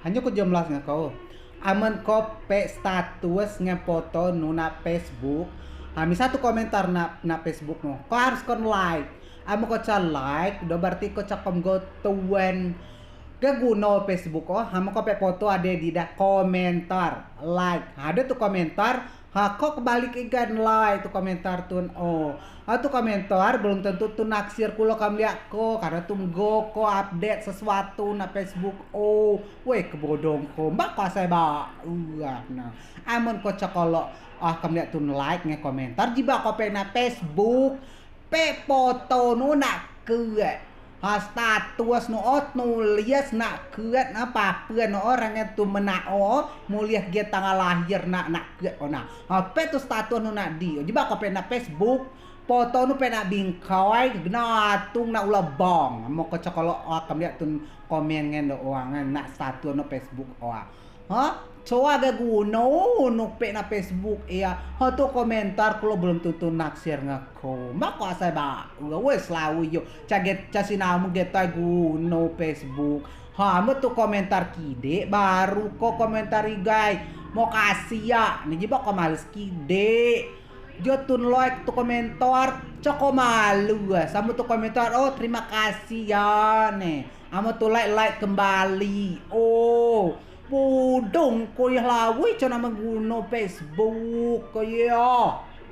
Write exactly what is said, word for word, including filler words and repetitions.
Anyo ko jemlas ngen ko. Amen ko pe status ngen foto nu neak Facebook, ha, misal tun komentar neak, neak Facebook nu, ko harus kon like. Amen ko coa like, do berarti ko coa kemgo tuen. Gen guno Facebook o, amen ko pe foto ade dideak komentar, like. Ha, ade tun komentar, ha, ko kebalik igai, like tun komentar tun o. Ha, tun komentar belum tentu tun naksir kulo kemliak ko, kareno tun mgo ko update sesuatu neak Facebook o. Weh, kebodong ko, mbeak ko asai ba. Uah, nah. Amen ko coa kulo, ah, kemliak tun like ngen komentar, jibeak ko pe neak Facebook, pe foto nu neak kek. Ha, status nu o nulis neak kek, nah, papen nu o, orang ngen tun menak o, muliak gen tanggal lahir neak, neak kek o, nah. Ha, pe tun status nu neak di o, jibeak ko pe neak Facebook, foto nu pe neak bingkai, genatung neak uleak bank. Amen ko coa kulo, ah, kemliak tun komen ngen do o, ngen neak status nu Facebook o. Ha? Coa gen guno nu pe neak Facebook ia. Ha, tun komentar kulo belum tentu naksir ngen ko. Mbeak ko asai ba. Uah, weh, selalu yo. Coa gen, coa si namen gen tai guno Facebook. Ha, amen tun komentar kidek, baru ko komentar igai. Mokasiak. Nah, jibeak ko males kidek. Jo tun like tun komentar, coa ko males. Amen tun komentar, oh, terima kasih ya, ne. Amen tun like, like kembali. Oh, bodong ko yo, lawei coa namen guno Facebook ko yo.